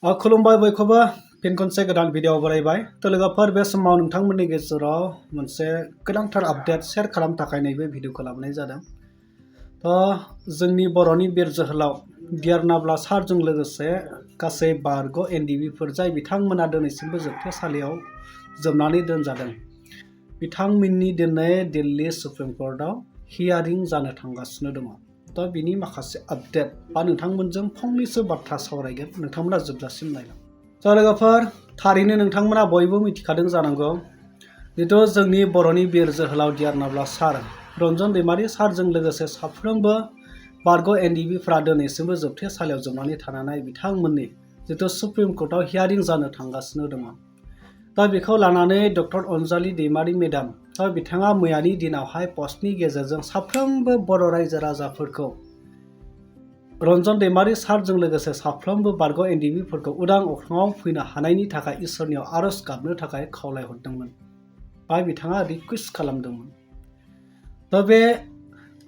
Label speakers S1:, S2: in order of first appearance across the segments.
S1: खुलुमबाय बयखौबो फिन खनसे गोदान भिडिअ बरायबाय लोगोफोर बे समाव नोंथांमोननि गेजेराव मोनसे गोनांथार आपडेट शेयार खालामनो थाखाय नैबे भिडिअखौ लाबोनाय जादों। जोंनि बर'नि बिर जोहोलाव दियारनाब्ला सारजों लोगोसे गासै बारग' एनडिबिफोर जाय बिथांमोना दिनैसिमबो जोबथेसालियाव जोबनानै दोनजादों बिथांमोननि दिनै दिल्ली सुप्रिम कर्टआव हियारिं जानो थांगासिनो दङ। बिनि माखासे आपडेट बा नोंथांमोनजों फंनैसो बाथ्रा सावरायगोन, नोंथांमोना जोबजासिम नायलां। लोगोफोर थारैनो नोंथांमोना बयबो मिथिखादों जानांगौ जितु जोंनि बर'नि बिर जोहोलाव दियारनाब्ला सार रन्जन दैमारि सारजों लोगोसे साफ्रोमबो बारग' एनडिबिफ्रा दिनैसिमबो जोबथेसालियाव जोबनानै थानाय बिथांमोननि जितु सुप्रिम कर्टआव हियारिं जानो थांगासिनो दङ। बेखौ लानानै डक्टर अनजालि दैमारि मेडाम बिथाङा मैयानि दिनावहाय पस्टनि गेजेरजों साफ्रोमबो बर' रायजो राजाफोरखौ रन्जन दैमारि सारजों लोगोसे साफ्रोमबो बारग' एनडिबिफोरखौ उदां अख्राङाव फैनो हानायनि थाखाय इसोरनियाव आर'ज गाबनो थाखाय खावलायहरदोंमोन बा बिथाङा रिकुवेस्ट खालामदोंमोन। बे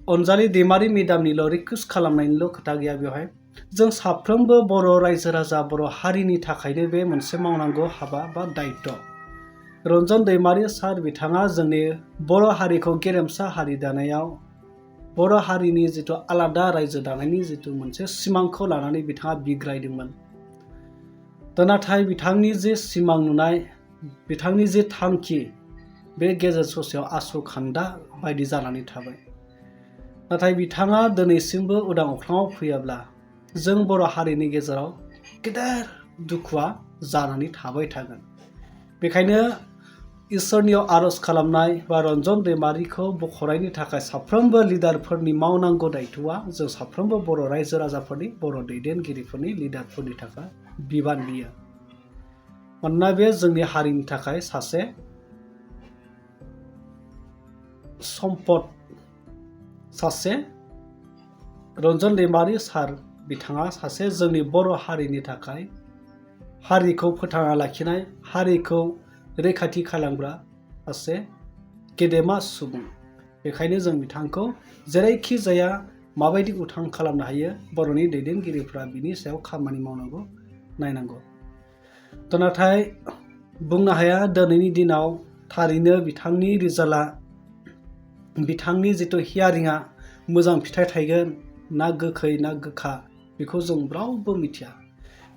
S1: अनजालि दैमारि मेडामनिल' रिकुवेस्ट खालामनायनिल' खोथा गैया, बेवहाय जों साफ्रोमबो बर' रायजो राजा बर' हारिनि थाखायनो बे मोनसे मावनांगौ हाबा बा दायित्व। रन्जन दैमारि सार बिथाङा जोंनि बर' हारिखौ गेरेमसा हारि दानायाव बर' हारिनि जिथु आलादा रायजो दानायनि जिथु मोनसे सिमांखौ लानानै बिथाङा बिग्रायदोंमोन। नाथाय बिथांनि जे सिमां नुनाय बिथांनि जे थांखि बे गेजेर ससेयाव आसुखान्दा बायदि जानानै थाबाय। नाथाय बिथाङा दिनैसिमबो उदां अख्राङाव फैयाब्ला जों बर' हारिनि गेजेराव गेदेर दुखुआ जानानै थाबाय थागोन। बेखायनो इसोरनियाव आर'ज खालामनाय बा रन्जन दैमारिखौ बख'नायनि थाखाय साफ्रोमबो लिडारफोरनि मावनांगौ दायित्वआ जों साफ्रोमबो बर' रायजो राजाफोरनि बर' दैदेनगिरिफोरनि लिडारफोरनि थाखाय बिबान बियो। मानोना बे जोंनि हारिनि थाखाय सासे सम्पद, सासे रन्जन दैमारि सार बिथाङा सासे जोंनि बर' हारिनि थाखाय हारिखौ फोथांना लाखिनाय हारिखौ रैखाथि खालामग्रा सासे गेदेमा सुबुं। बेखायनो जों बिथांखौ जेरैखि जाया माबायदि उथां खालामनो हायो बर'नि दैदेनगिरिफ्रा बिनि सायाव खामानि मावनांगौ, नायनांगौ। नाथाय बुंनो हाया दिनैनि दिनाव थारैनो बिथांनि रिजाल्टआ बिथांनि जिथु हियारिंआ मोजां फिथाइ थायगोन ना गोखै ना गोखा बेखौ जों रावबो मिथिया।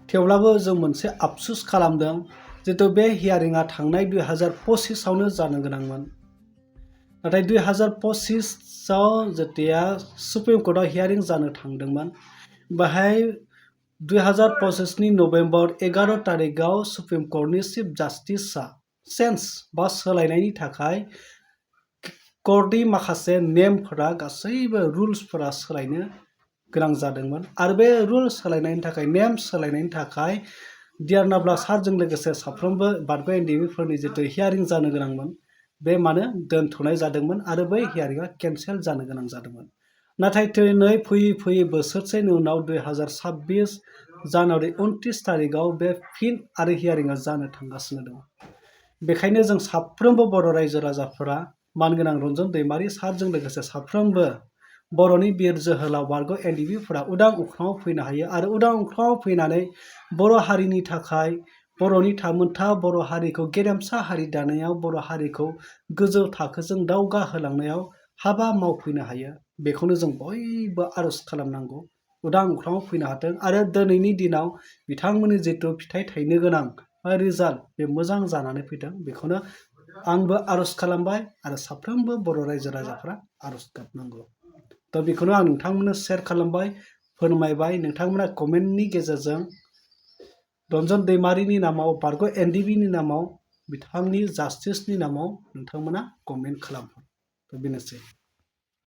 S1: थेवब्लाबो जों मोनसे आफसुस खालामदों जितु बे हियारिंआ थांनाय 2025आवनो जानो गोनांमोन। नाथाय 2025आव जेतिया सुप्रिम कर्टआव हियारिं जानो थांदोंमोन बेहाय 2025नि नभेम्बर 11 तारिखआव सुप्रिम कर्टनि चिफ जास्टिसआ चेन्ज बा सोलायनायनि थाखाय कर्टनि माखासे नेमफोरा गासैबो रुल्सफोरा सोलायनो गोनां जादोंमोन। आरो बे रुल सोलायनायनि थाखाय नेम सोलायनायनि थाखाय दियारनाब्ला सारजों लोगोसे साफ्रोमबो बारग' एनडिबिफोरनि जितु हियारिं जानो गोनांमोन बे मानो दोनथ'नाय जादोंमोन आरो बै हियारिंआ केन्सेल जानो गोनां जादोंमोन। नाथाय दिनै फैयै फैयै बोसोरसेनि उनाव 2026 जानुवारि 29 तारिखआव बे फिन आरो हियारिंआ जानो थांगासिनो दङ। बेखायनो जों साफ्रोमबो बर' रायजो राजाफोरा मानगोनां रन्जन दैमारि सारजों लोगोसे साफ्रोमबो बर'नि बिर जोहोलाव बारग' एनडिबिफोरा उदां अख्राङाव फैनो हायो आरो उदां अख्राङाव फैनानै बर' हारिनि थाखाय बर'नि थामोनथा बर' हारिखौ गेरेमसा हारि दानायाव बर' हारिखौ गोजौ थाखोजों दावगाहोलांनायाव हाबा मावफैनो हायो। बेखौनो जों बयबो आर'ज खालामनांगौ उदां अख्राङाव फैनो हाथों आरो दिनैनि दिनाव बिथांमोननि जिथु फिथाइ थायनो गोनां रिजाल्ट बे मोजां जानानै फैथों बेखौनो आंबो आर'ज खालामबाय आरो साफ्रोमबो बर' रायजो राजाफ्रा आर'ज गाबनांगौ। बेखौनो आं नोंथांमोननो शेयार खालामबाय, फोरमायबाय। नोंथांमोना कमेन्टनि गेजेरजों रन्जन दैमारिनि नामाव बारग' एनडिबिनि नामाव बिथांनि जास्टिसनि नामाव नोंथांमोना कमेन्ट खालामहर। बेनोसै।